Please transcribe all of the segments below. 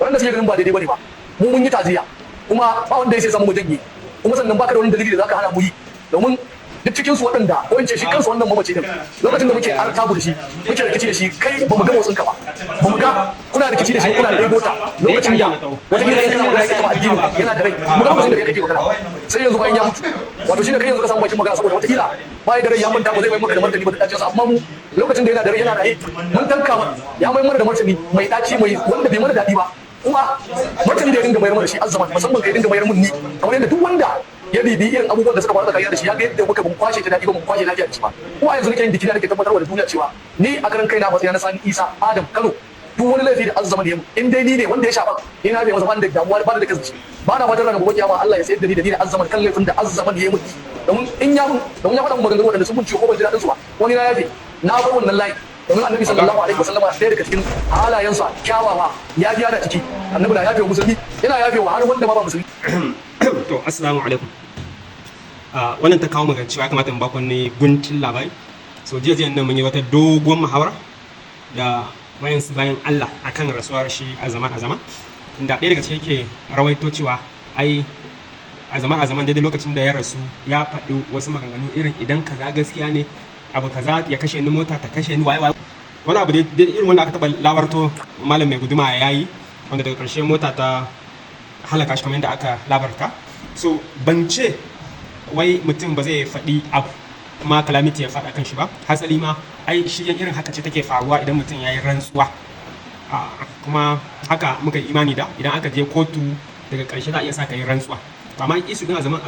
Waɗanda suke ganin ba daidai bane ba, mu mun yi taziya, kuma ba wanda ya sai samu mu janye. Kuma sannan baka da wani dalili da zaka hana mu yi, domin duk cikin su waɗanda, ko in ce shi kansu wannan mamaci din, lokacin da muke artabu da shi, muke rikici da shi, kai ba mu ga motsin ka ba, ba mu ga kuna rikici da shi, kuna da gota lokacin da wata kila in kana magana yake taɓa addini yana da rai, mu ga lokacin da kai kake magana. Sai yanzu bayan ya mutu, wato shine kai yanzu ka samu bakin magana, saboda wata kila baya da rai ya manta, ba zai mai maka da martani ba da ɗacinsa. Amma mu, lokacin da yana da rai, yana raye, mun tanka ya mai mana da martani mai ɗaci, mai wanda bai mana daɗi ba. Kuma martani da ya dinga mayar mana shi azzaman, musamman kai dinga mayar mun ni, kamar yadda duk wanda ya bibi irin abubuwan da suka faru tsakanin da shi ya ga yadda muka ban kwashe ta daɗi ba, mun kwashe lafiya da shi ba. Kuma yanzu nake yin dikina, nake tabbatarwa da duniya cewa ni a karan kaina, matsayina na Sani Isa Adam Kano, duk wani laifi da azzaman ya, in dai ni ne wanda ya shafa, ni na bai masa, ban da damuwa, ba da kasance ba na fatan ranar gobe kiyama Allah ya tsayar da ni da azzaman kan laifin da azzaman ya yi mun. Domin in ya mun, domin ya faɗa mun maganganu waɗanda sun mun ciwo, ko ban ji daɗin su ba, wani na yafe, na bar wannan layi, domin Annabi sallallahu alaihi wasallam, ɗaya daga cikin halayensa kyawawa ya biya da ciki, Annabi na yafe wa musulmi, yana yafe wa har wanda ma ba musulmi. To, assalamu alaikum. Wannan ta kawo magana cewa ya kamata in baku wani guntun labari. So jiya jiya nan mun yi wata doguwar muhawara da wayansu bayan Allah akan rasuwar shi a zaman a zaman, inda ɗaya daga cikin yake rawaito cewa ai a zaman daidai lokacin da ya rasu ya faɗi wasu maganganu irin idan kaza gaskiya ne, abu kaza ya kashe ni, mota ta kashe ni, waye waye, wani abu dai irin wanda aka taɓa labarto malam mai guduma ya yi, wanda daga ƙarshe mota ta halaka shi kamar yadda aka labarta. So ban ce wai mutum ba zai faɗi abu kuma calamity ya faɗa kan shi ba. Hasali ma ai shi irin haka ce take faruwa idan mutum ya yi rantsuwa. Kuma haka muka yi imani da idan aka je kotu, daga ƙarshe za a iya sa ka yi rantsuwa. To, amma issue din a zaman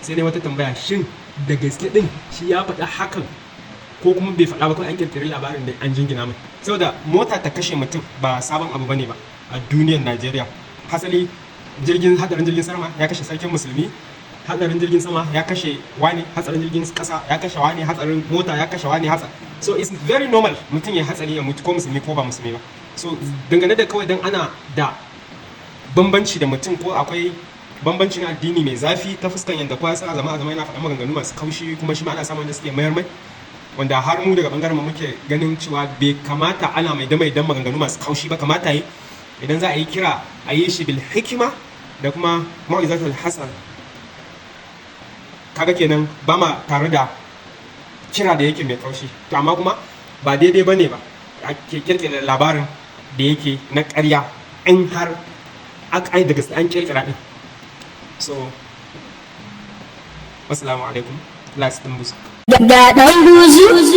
sai ne wata tambaya: shin da gaske din shi ya faɗa hakan, ko kuma bai faɗa ba, ko an kirkiri labarin da an jingina mai? Saboda mota ta kashe mutum ba sabon abu bane ba a duniyar Najeriya. Hasali jirgin, hadarin jirgin sama ya kashe sarkin musulmi, hatsarin jirgin sama ya kashe wani, hatsarin jirgin kasa ya kashe wani, hatsarin mota ya kashe wani, so it's very normal mutum ya hatsari ya mutu, ko musulmi ko ba musulmi ba. So dangane da kawai dan ana da bambanci da mutum, ko akwai bambanci na addini mai zafi ta fuskan yadda kowa sa zama a zama yana faɗa maganganu masu kaushi, kuma shi ma ana samun wanda suke mayar mai, wanda har mu daga bangaren mu muke ganin cewa bai kamata ana mai da mai dan maganganu masu kaushi ba. Kamata yi idan za a yi kira, a yi shi bil hikima da kuma mau'izatul hasan. Kaga kenan ba ma tare da kira da yake mai kaushi. To, amma kuma ba daidai bane ba a ke kirkira labarin da yake na ƙarya, in har aka ai da gaske an kirkira din. So assalamu alaikum, last busu. Ga ɗan buzu.